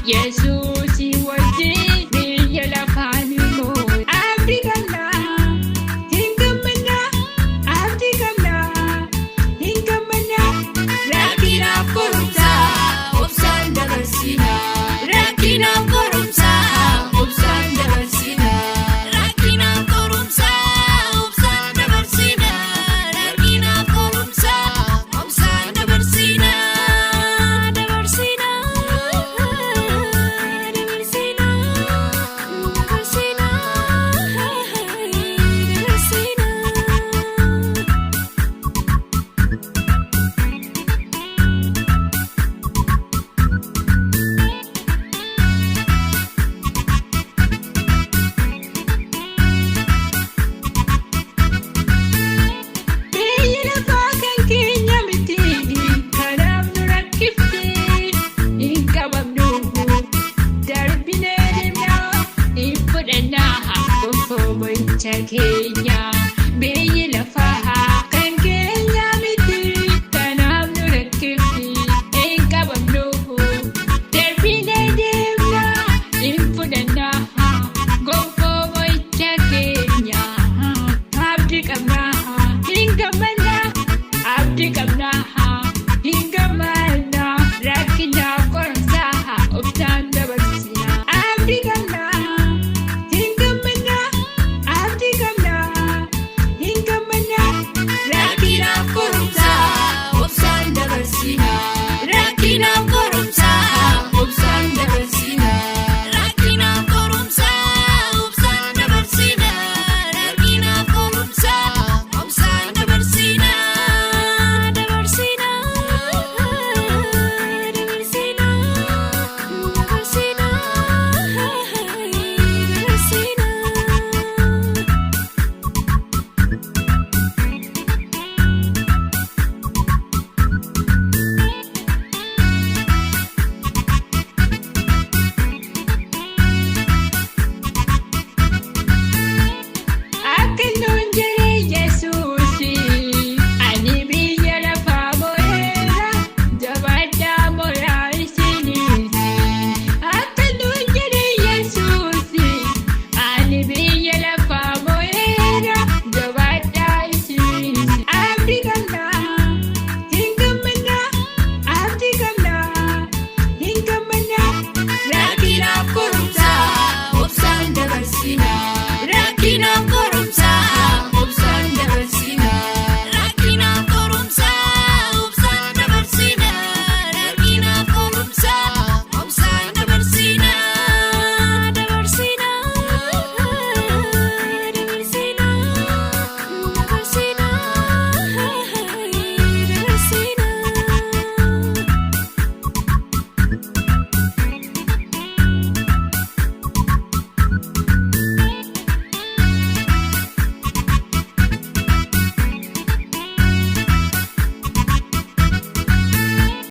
Yesuusii wajjin biyya lafaa ni moona. Abdii qabna, hin gammanna. Abdii qabna, hin gammanna. Rakkinaaf qorumsaa obsaan dabarsina. Rakkinaaf qorumsaa obsaan dabarsina. Rakkinaaf qorumsaa obsaan dabarsina. Rakkinaaf qorumsaa obsaan dabarsina. Dabarsina. Dabarsina. Dabarsina. Dabarsina. Biyyi lafaa kan keenya miti, kanaaf nu rakkifti. Hin qabamnu, darbinee deemna, hin fudhannaa gonfoo mo'icha keenya.